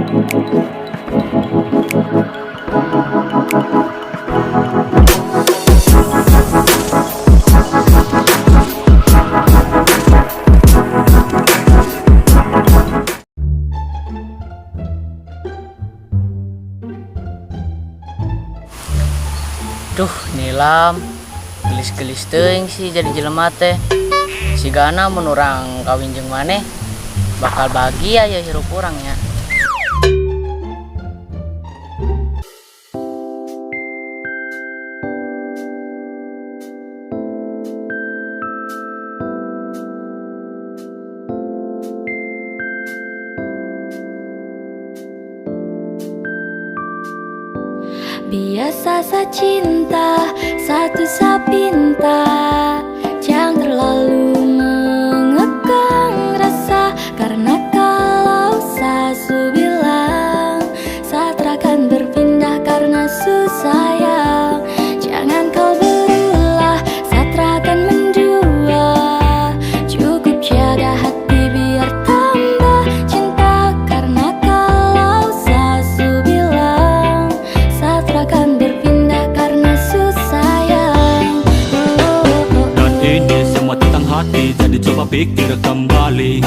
Duh, Nilam. Gelis-gelis teuing sih jadi jelema teh. Sigana mun urang kawin jeung maneh bakal bahagia ya hirup urang nya. Biasa sa cinta, satu sa pinta. Jangan terlalu mengekang rasa, karena kalau sa su bilang, sa takkan berpindah karena su sayang. Jangan kau berulah, sa takkan mendua. Cukup jaga hati biar tambah cinta, karena kalau sa su bilang, sa takkan berpindah karena su sayang. Oh. Dan ini semua tentang hati, jadi coba pikir kembali.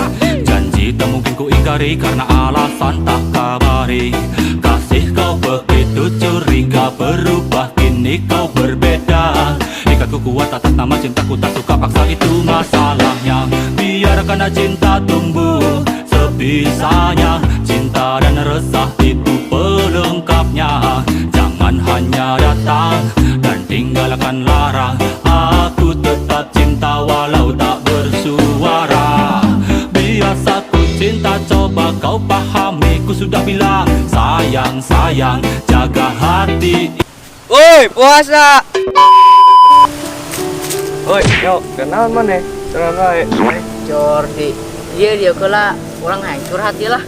Janji tak mungkin ku ingkari karena alasan tak kabari. Kasih kau begitu curiga, berubah kini kau berbeda. Ikatku kuat atas nama cintaku, tak suka paksa itu masalahnya. Biarkan cinta tumbuh sebisanya. Cinta dan resah itu pelengkapnya. Jangan hanya datang dan tinggalkan lara. Aku tetap cinta walau tak bersuara. Biasa ku cinta, coba kau pahami. Ku sudah bilang sayang sayang, jaga hati. Woi, puasa. Woi, yo, kenalan mana? Kenalan wae. Jordi, iya dia kela urang hayang curhat lah.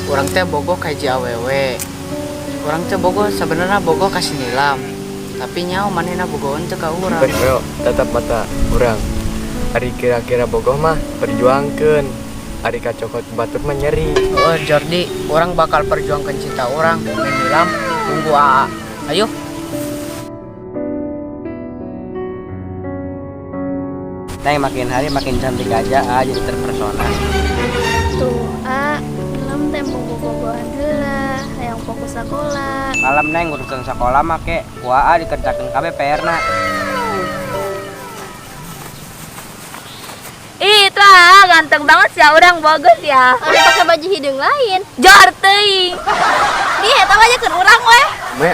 Urang teh bogoh ka hiji awewe. Urang teh bogoh, sebenarnya bogoh ka si Nilam. Tapi nyaho manehna bogoh teu ka urang. Woi, yo, tatap mata urang. Ari kira-kira bogoh mah perjuangkeun. Ari kacokot batur mah nyeri. Oh Jordi, urang bakal perjuangkan cinta urang. Neng Nilam, tunggu AA. Ayo. Neng makin hari makin cantik aja, ah, jadi terpesona. Tuh, A, Nilam teh mau bobogohan heula, hayang fokus sekolah. Malam Neng urusan sekolah mah ke, wah dikerjakan kabeh PR na. Ih, itu ah, ganteng banget sih, orang bagus ya. Orang pakai baju hidung lain. Jor teuing. Nih, eta mah keur urang weh. Me,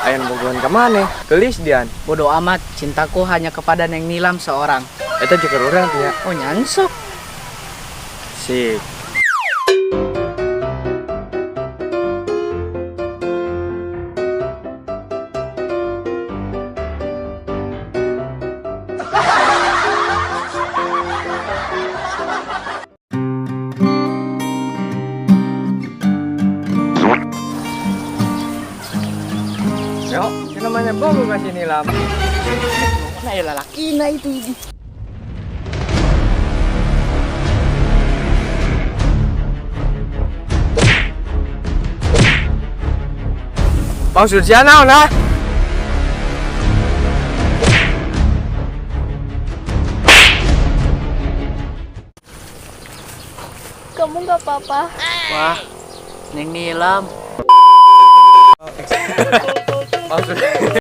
aya nu bogohan ka maneh? Geulis dian. Bodoh amat, cintaku hanya kepada Neng Nilam seorang. Eta jeung urang teh nya. Oh nyansok. Sip. Yo, ini namanya bogo kasih Nilam. Mana ya lalakina itu ini. Maksud sia naon ah? Kamu nggak apa-apa? Wah, Neng Nilam.